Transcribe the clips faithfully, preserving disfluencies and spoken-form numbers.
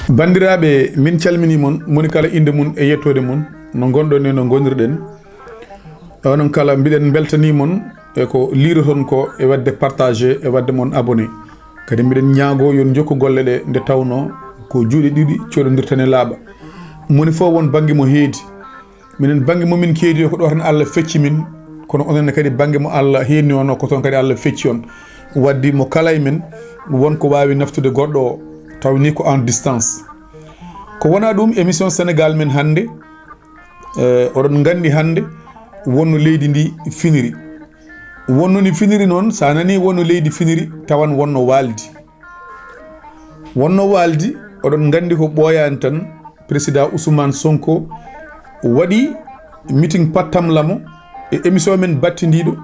Banndiraaɓe, min calminii mon, moni kala innde mum e yettoode mum, no ngonɗon e no ngonirɗen. Onon kala, mbiɗen mbeltanii mon e ko liiroton ko e waɗde partagé, e waɗde mon abonné. Kadi mbiɗen ñaagoo yo on njokku golle ɗe, nde tawnoo ko juuɗe ɗiɗi coɗondirta ne laaɓa. Moni fof won bannge mo heedi. Minen bannge mo min keedi o ko ɗo tan Allah fecci min, kono onon ne kadi bannge mo Allah heedni on o ko toon kadi Allah fecci on. Waddi mo kala e men won ko waawi naftude goɗɗo o, taw ni ko en distance. Ko wonaa ɗum émission Sénégal men hannde, eh, oɗon nganndi hannde wonno leydi ndi finiri. Wonno ni finiri noon, so a nanii wonno leydi finiri, tawan wonno waaldi. Wonno waaldi, oɗon nganndi ko ɓooyaani tan, Président Ousmane Sonko waɗi meeting pattamlamo e émission men battindiiɗo.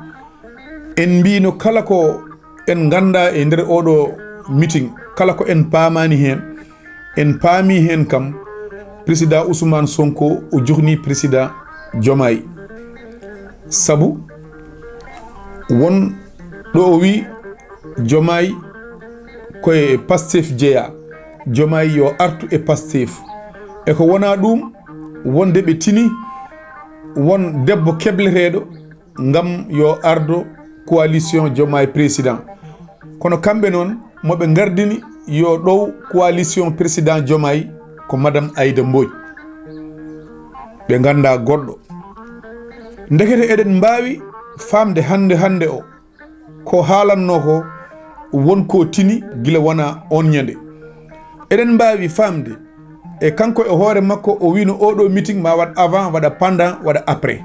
En mbiino kala ko en nganndaa e nder oɗo meeting, kala ko en paamaani heen, en paamii heen kam, Président Ousmane Sonko o juhnii Président Diomaye. Sabu won ɗo o wi Diomaye ko e Pastef jeyaa, Diomaye yo artu e Pastef. E ko wonaa ɗum, wonde ɓe tini won debbo kebleteeɗo ngam yo ardo coalition Diomaye Président. Kono kamɓe noon, mo ɓe ngardini yo ɗow coalition Président Diomaye ko Madame Aïda Mbodj. Ɓe nganndaa goɗɗo. Ndekete eɗen mbaawi faamde hannde hannde o, ko haalannoo ko won ko tini gila wona on ñande. Eɗen mbaawi faamde e kanko e hoore makko o wiino oɗo meeting ma waɗ avant, waɗa pendant, waɗa après.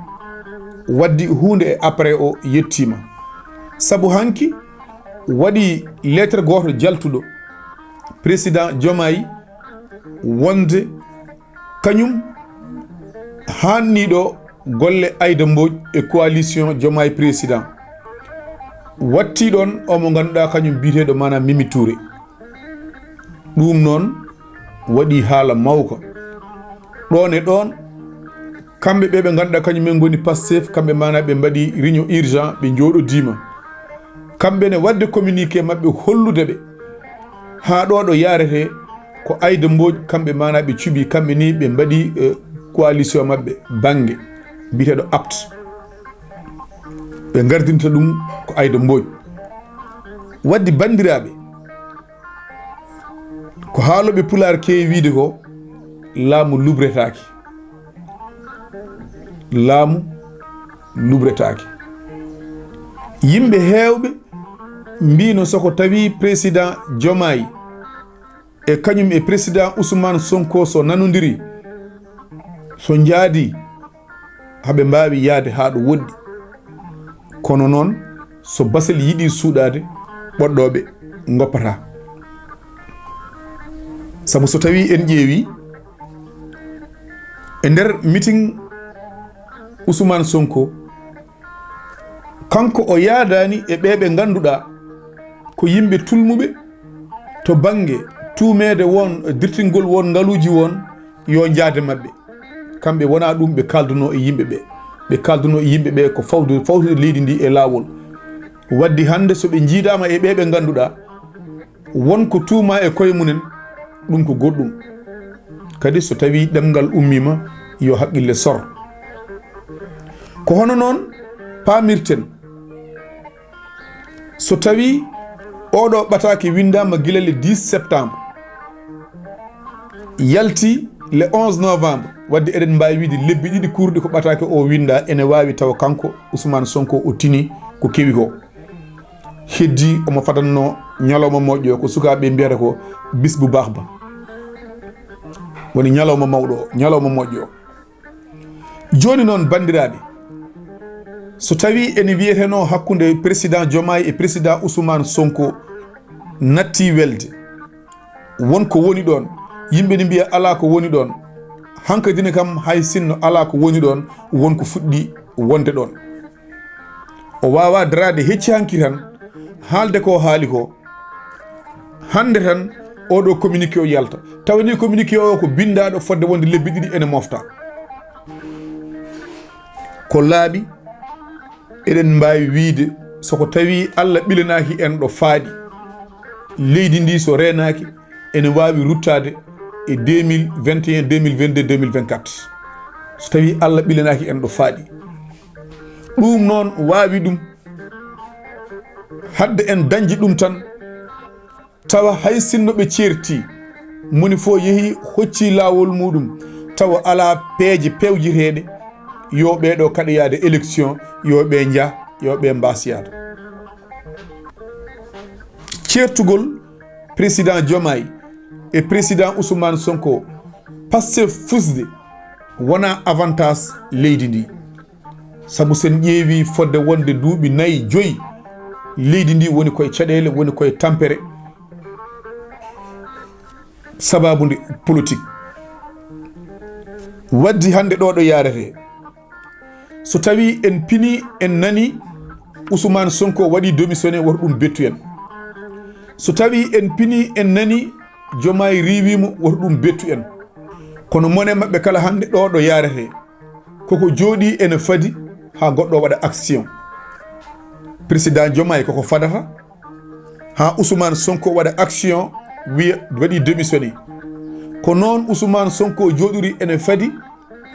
Waddi huunde e après o yettiima. Sabu hanki waɗi lettre gooto jaltuɗo Président Diomaye wonde kañum haanniiɗo golle Aïda Mbodj e coalition Diomaye Président. Watti ɗoon o mo ngannduɗaa kañum biyeteeɗo maanaam Mimi Touré. Ɗum noon waɗi haala mawka. Ɗoon e ɗoon, kamɓe ɓe ɓe ngannduɗaa kañum en ngoni Pastef, kamɓe maanaam ɓe mbaɗi réunion urgent, ɓe njooɗodiima. Kamɓe ne waɗde communiqué maɓɓe hollude ɓe haa ɗo ɗo yaarete ko Aïda Mbodj, kamɓe maanaam ɓe cuɓi, kamɓe ni ɓe mbaɗi, eh, coalition maɓɓe bannge biyeteeɗo apt. Ɓe ngardinta ɗum ko Aïda Mbodj. Waddi banndiraaɓe, ko haalooɓe pulaar keewi wiide ko laamu lubretaaki. Laamu lubretaaki. Yimɓe heewɓe mbiino so ko tawi Président Diomaye e kañum e Président Ousmane Sonko so nanondiri, so njaadi, haɓe mbaawi yahde haa ɗo woɗɗi. Kono noon, so basel yiɗi suuɗaade, ɓoɗɗooɓe ngoppataa. Sabu so tawi en ƴeewi, e nder meeting Ousmane Sonko, kanko o yaadaani e ɓe ɓe ngannduɗaa ko yimɓe tulmuɓe to bannge tuumeede won, dirtingol won ngaluuji won, yo njaade maɓɓe. Kamɓe wonaa ɗum ɓe kaalduno e yimɓe ɓe. Ɓe kaalduno e yimɓe ɓe ko fawde, fawtude leydi ndi e laawol. Waddi hannde so ɓe njiidaama e ɓe ɓe ngannduɗaa won ko tuuma e koye mumen, ɗum ko goɗɗum. Kadi so tawi ɗemngal ummiima, yo haqqille sor. Ko hono noon paamirten, so tawi oɗo ɓataake winndaama gila le dix septembre, yalti le onze novembre, wadde eɗen mbaawi wiide lebbi ɗiɗi kuurɗi ko ɓataake o winnda, ene waawi tawa kanko Ousmane Sonko o tini ko kewi ko. Heddi omo fadanno ñalawma moƴƴo, ko sukaaɓe mbiyata ko bis bu baax ba. Woni ñalawma mawɗo o, ñalawma moƴƴo o. Jooni noon, banndiraaɓe, so tawi ene wiyeteno hakkunde Président Diomaye e Président Ousmane Sonko natti welde, won ko woni ɗoon, yimɓe ne mbiya alaa ko woni ɗoon. Hankadine kam, hay sinno alaa ko woni ɗoon, won ko fuɗɗi wonde ɗoon. O waawaa daraade hecci hanki tan, haalde ko haali ko. Hannde tan, oɗo communiqué o yalta. Tawa ni communiqué o ko binndaaɗo fodde wonde lebbi ɗiɗi ene mofta. Ko laaɓi, eɗen mbaawi wiyde So ko tawi Allah ɓilanaaki en ɗo faaɗi, leydi ndi so reenaaki, ene waawi ruttaade e deux mille vingt et un, deux mille vingt-deux, deux mille vingt-quatre. So tawi Allah ɓilanaaki en ɗo faaɗi. Ɗum noon waawi ɗum. Hadde en dañde ɗum tan, tawa hay sinno ɓe ceerti, moni fof yehi hocci laawol muɗum, tawa alaa peeje pewjiteeɗe, yo ɓee ɗo kaɗa yaade élection, yo ɓe njah, yo ɓe mbaas yaade. Ceertugol président Diomaye e président Ousmane Sonko, Pastef fusde wona avantage leydi ndi. Sabu sen ƴeewi fodde wonde duuɓi nayi, joyi, leydi ndi woni koye caɗeele, woni koye tampere, sababu nde politique. Waddi hannde ɗo ɗo yaarete. So tawi en pini, en nani Ousmane Sonko waɗi démissionné, woto ɗum bettu en. So tawi en pini, en nani Diomaye riiwii mo, woto ɗum bettu en. Kono mone maɓɓe kala hannde ɗo ɗo yaarete, koko jooɗi ene fadi haa goɗɗo waɗa action. Président Diomaye koko fadata haa Ousmane Sonko waɗa action, wiya waɗi démissionné. Ko noon Ousmane Sonko jooɗiri ene fadi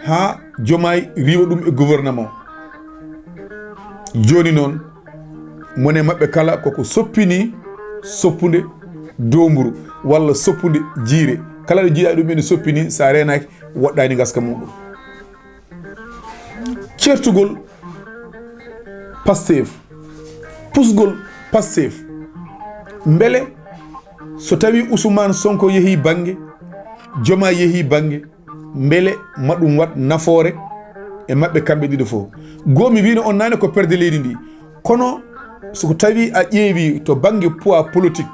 haa Diomaye riiwa ɗum e gouvernement. Jooni noon, mone maɓɓe kala koko soppini soppude doomburu walla soppude jiire. Kala ɗo jiiɗa ɗum ene soppini, so a reenaaki, woɗɗaani ngaska muɗum. Ceertugol Pastef, pusgol Pastef. Mbele so tawi Ousmane Sonko yehi bannge, Diomaye yehi bannge, mbele ma ɗum waɗ nafoore e maɓɓe kamɓe ɗiɗo fof? Goomi wino on naane ko perde leydi ndi. Kono so ko tawi a ƴeewi to bannge poids politique,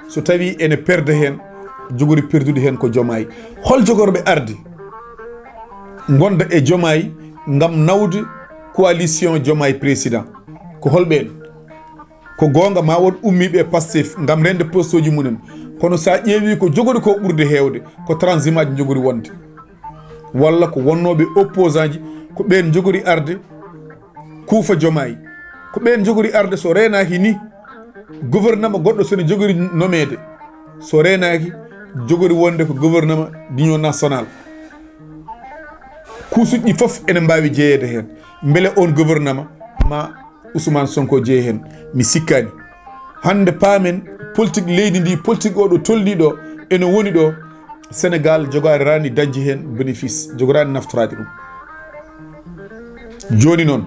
so tawi ene perde heen, jogori perdude heen ko Diomaye. Hol jogorɓe arde ngonda e Diomaye ngam nawde coalition Diomaye président? Ko holɓeen? Ko goonga ma won ummiiɓe e Pastef ngam rende poste uji mumen. Kono so a ƴeewi ko jogori ko ɓurde heewde, ko transhumance jogori wonde. Walla ko wonnooɓe opposant ji, ko ɓeen jogori arde kuufa Diomaye. Ko ɓeen jogori arde so reenaaki ni, gouvernement goɗɗo so ne jogori nomeede. So reenaaki, jogori wonde ko gouvernement d'union nationale. Kuusuɗi ɗi fof ene mbaawi jeyeede heen. Mbele oon gouvernement ma Ousmane Sonko jeye heen? Mi sikkaani. Hannde paamen politique leydi ndi, politique o ɗo tolni ɗo, ene woni ɗo, Sénégal jogaani dañde heen bénéfice, jogoraani naftoraade ɗum. Jooni noon,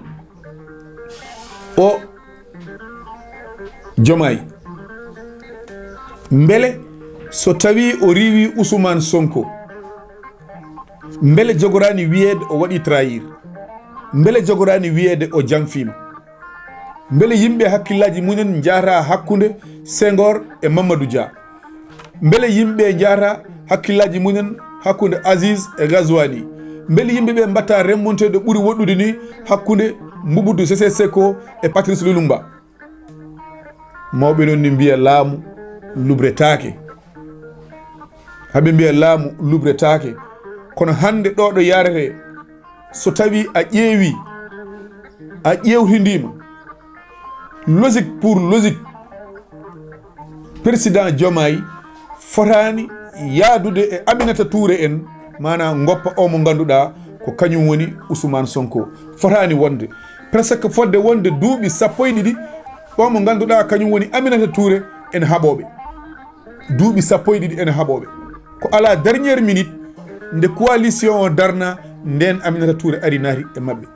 o Diomaye, mbele so tawi o riiwi Ousmane Sonko, mbele jogoraani wiyeede o waɗi trahir? Mbele jogoraani wiyeede o janfiima? Mbele yimɓe hakkillaaji mumen njahata hakkunde Senghor e Mamadou Dia? Mbele yimɓe njahata hakkillaaji mumen hakkunde Aziz e Ghazouani? Mbele yimɓe ɓe mbatta remonté ɗo ɓuri woɗɗude ni hakkunde Mobutu Sese Seko e Patrice Lumumba? Mawɓe noon ne mbiya laamu lubretaake. Haɓe mbiya laamu lubretaake. Kono hannde ɗo ɗo yarete, so tawi a ƴeewi, a ƴeewtindiima, logique pour logique, président Diomaye fotaani yaadude e Aminata Touré en, maanaa ngoppa o mo ngannduɗaa ko kañum woni Ousmane Sonko. Fotaani wonde, presque fodde wonde duuɓi sappo e ɗiɗi, o mo ngannduɗaa kañum woni Aminata Touré en haɓooɓe. Duuɓi sappo e ɗiɗi ene haɓooɓe. Ko alaa dernière minute, nde coalition o darna, ndeen Aminata Touré ari naati e maɓɓe.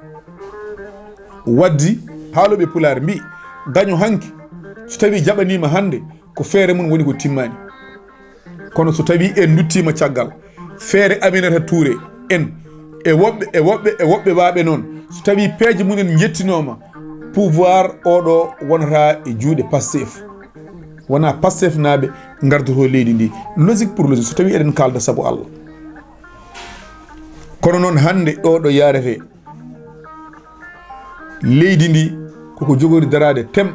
Waddi, haalooɓe Pulaar mbiyi, gaño hanki, so tawi jaɓaniima hannde, ko feere mum woni ko timmaani. Kono so tawi en nduttiima caggal, feere Aminata Touré en, e woɓɓe, e woɓɓe, e woɓɓe waaɓe noon, so tawi peeje mumen njettinooma, pouvoir oɗo wonata e juuɗe Pastef. Wona Pastef naaɓe ngardoto leydi ndi. Logique pour logique, so tawi eɗen kaalda sabu Allah. Kono noon hannde ɗo ɗo yarete, leydi ndi koko jogori daraade tem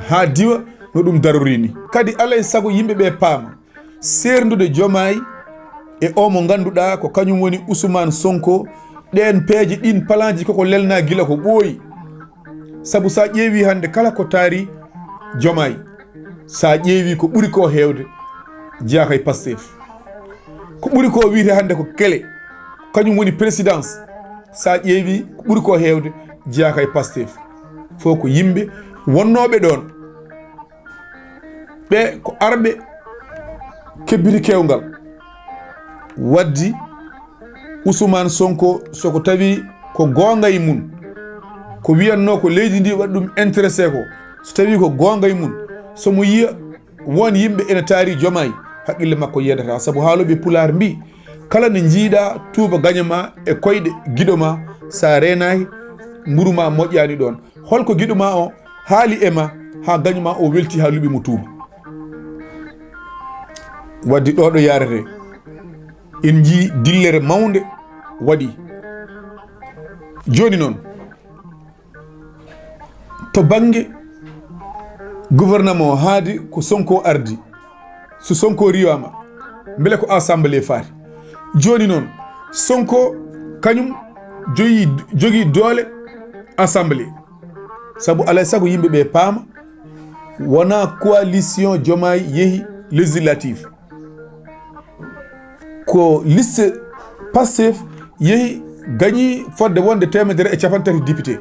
haa diwa no ɗum darori ni. Kadi alay sago yimɓe ɓe paama, seerndude Diomaye e o mo ngannduɗaa ko kañum woni Ousmane Sonko, ɗeen peeje, ɗiin palanji koko lelnaa gila ko ɓooyi. Sabu so a ƴeewi hannde kala ko taari Jomaay, so a ƴeewi ko ɓuri ko heewde jeyaa kay Pastef. Ko ɓuri ko wiyte hannde ko kele, kañum woni présidence. So a ƴeewi ko ɓuri ko heewde jeyaa kay Pastef. Fof ko yimɓe wonnooɓe ɗoon. Ɓe ko arɓe kebbiti keewngal. Waddi Ousmane Sonko, so ko tawi ko goonga e mum, ko wiyatnoo ko leydi ndi waɗi ɗum intéressé ko, so tawi ko goonga e mum, so mo yiya won yimɓe ene taari Jomaay, haqqille makko yeddata. Sabu haalooɓe Pulaar mbii, kala nde njiiɗaa tuuba gaño ma e koyɗe giɗo ma, so a reenaaki, mburu ma moƴƴaani ɗoon. Holko giɗo ma o haali e ma haa gaño ma o welti haa luɓi mo tuuba? Waddi ɗo ɗo yaarete, en njii dillere mawnde waɗi. Jooni noon, to bannge gouvernement o, haadi ko Sonko ardi. So Sonko riiwaama, mbele ko assemblée faati? Jooni noon, Sonko kañum joyi-, jogii doole assemblée. Sabu alaa e sago yimɓe ɓe paama, wonaa coalition Jomaay yehi législative. Ko liste Pastef yehi, gañi fodde wonde teemedere e capanɗe tati député.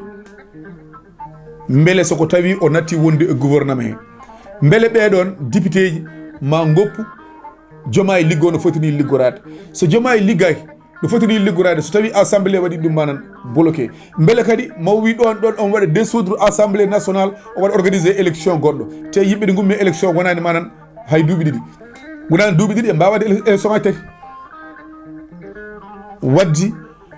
Mbele so ko tawi o natti wonde e gouvernement he, mbele ɓee ɗoon députéji ma ngoppu Jomaay liggoo no foti ni liggoraade? So Jomaay liggaaki no foti ni liggoraade, so tawi assemblée waɗi ɗum manan bloqué, mbele kadi maw wi ɗoon, ɗoon on waɗa dissoudre assemblée nationale, o waɗa organisé élection goɗɗo, te yimɓe ɗi ngummi élection wonaani manan hay duuɓi ɗiɗi. Wonaani duuɓi ɗiɗi, ɓe mbaawa waɗde ele-, élection ngaji tati. Waddi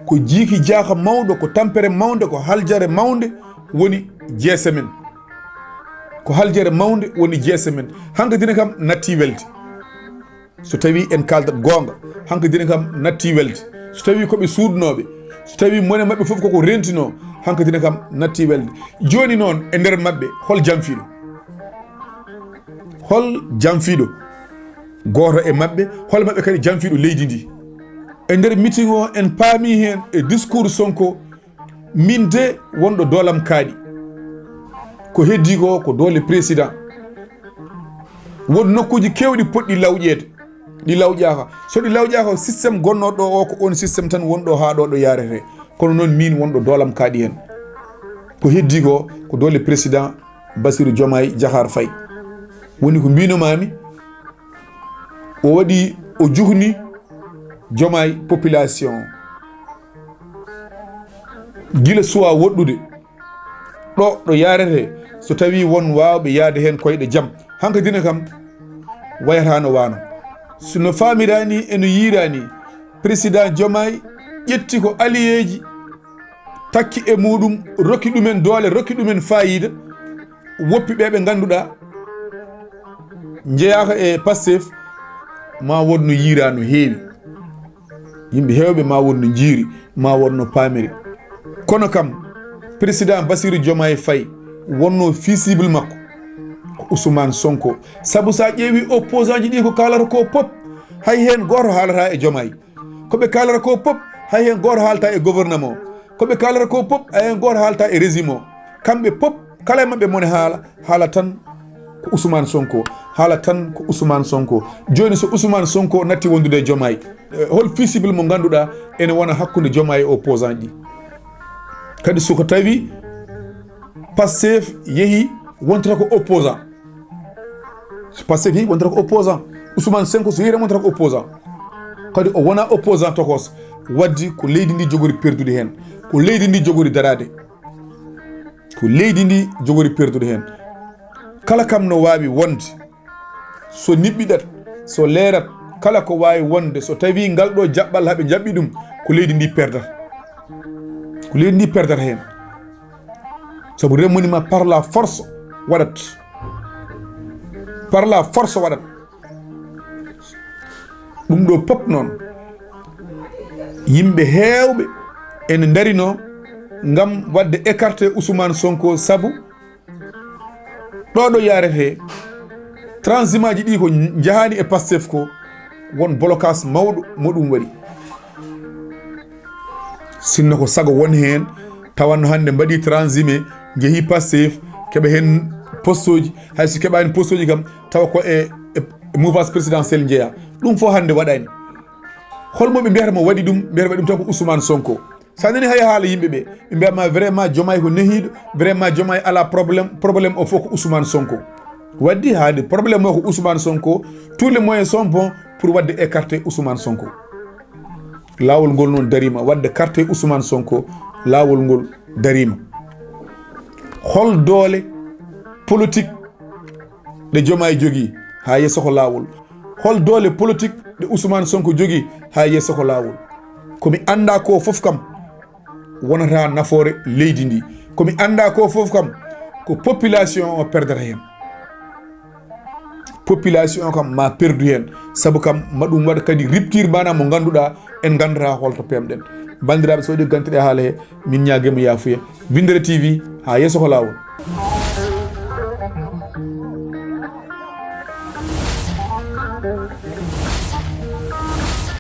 ko jiiki jaaka mawɗo, ko tampere mawnde, ko haljere mawnde woni G S M N. Ko haljere mawnde woni G S M N. Hankadine kam natti welde. So tawi en kaaldat goonga, hankadine kam natti welde. So tawi ko ɓe suudnooɓe, so tawi mone maɓɓe fof koko rentinoo, hankadine kam natti welde. Jooni noon, e nder maɓɓe, hol jamfiiɗo? Hol jamfiiɗo gooto e maɓɓe? Hol maɓɓe kadi jamfiiɗo leydi ndi? E nder meeting o, en paami heen e discours Sonko, min de wonɗo doolam kaaɗi. Ko heddi ko, ko doole président. Won nokkuuji keewɗi potɗi lawƴeede, ɗi lawƴaaka. So ɗi lawƴaaka, système gonnooɗo o, ko on système tan wonɗo haa ɗo ɗo yaarete. Kono noon, min wonɗo doolam kaaɗi heen. Ko heddi ko, ko doole président Bassirou Diomaye Diakhar Faye. Woni ko mbiinomaami, o waɗi, o juhni Diomaye population o. Gila suwaa woɗɗude, ɗo, ɗo yaarete, so tawi won waawɓe yahde heen koyɗe jam. Hankadine kam, wayata no waano. So no faamiraa ni e no yiiraa ni, président Diomaye ƴetti ko alliéji, takki e muɗum, rokki ɗumen doole, rokki ɗumen faayiida, woppi ɓe ɓe ngannduɗaa njeyaaka e Pastef, ma won no yiiraa no heewi. Yimɓe heewɓe ma won no njiiri, ma won no paamiri. Kono kam, président Bassirou Diomaye Faye wonno fii cible makko ko Ousmane Sonko. Sabu so a ƴeewi opposant ji ɗi ko kaalata ko pop, hay heen gooto haalata e Diomaye. Ko ɓe kaalata ko pop, hay heen gooto haalata e gouvernement. Ko ɓe kaalata ko pop, hay heen gooto haalata e régime o. Kamɓe pop, kala e maɓɓe mone haala, haala tan ko Ousmane Sonko, haala tan ko Ousmane Sonko. Jooni so Ousmane Sonko natti wondude e Diomaye, eh, hol fii cible mo ngannduɗaa ene wona hakkunde Diomaye e opposant ji? Kadi so ko tawi Pastef yehi, wontata ko opposant. So Pastef yehi, wontata ko opposant. Ousmane Sonko so yehi tan, wontata ko opposant. Kadi o wona opposant tokos. Waddi ko leydi ndi jogori perdude heen. Ko leydi ndi jogori daraade. Ko leydi ndi jogori perdude heen. Kala kam no waawi wonde, so niɓɓiɗat, so leerat, kala ko waawi wonde, so tawi ngal ɗo jaɓɓal haɓe jaɓɓi ɗum, ko leydi ndi perdata. Ko leydi ndi perdata heen. Sabu remani ma par la force waɗat. Par la force waɗat. Ɗum ɗo pop noon, yimɓe heewɓe ene ndarino ngam waɗde écarté Ousmane Sonko, sabu ɗo ɗo yaarete, transhumant ji ɗi ko njahaani e Pastef ko, won blocage mawɗo mo ɗum waɗi. Sinno ko sago won heen, tawanno hannde mbaɗi transhumé, Njehi Pastef, keɓa heen postuuji, hay so keɓaani postuuji kam, tawa ko e, e, e mouvance présidentielle njeya. Ɗum fof hannde waɗaani. Holmo ɓe mbiyata mo waɗi ɗum? Mbiyata waɗi ɗum tan ko Ousmane Sonko. So a nani hay haala yimɓe ɓe, ɓe mbiyat ma vraiment Diomaye ko nehiiɗo, vraiment Diomaye alaa problème, problème o fof ko Ousmane Sonko. Waɗde haade problème o ko Ousmane Sonko, tous les moyens sont bons pour waɗde écarter Ousmane Sonko. Laawol ngol noon dariima, waɗde écarter Ousmane Sonko, laawol ngol dariima. Hol doole politique ɗe Diomaye jogii haa yeeso ko laawol? Hol doole politique ɗe Ousmane Sonko jogii haa yeeso ko laawol? Ko mi anndaa ko fof kam wonata nafoore leydi ndi. Ko mi anndaa ko fof kam ko population o perdata heen. Population o kam ma perdu heen. Sabu kam ma ɗum waɗa kadi rupture maanaam mo ngannduɗaa en nganndata holto peemɗen. Banndiraaɓe, so waɗi gantiɗe haala he, min ñaagii mo yaafuya. Winndere T V, haa yeeso ko laawol.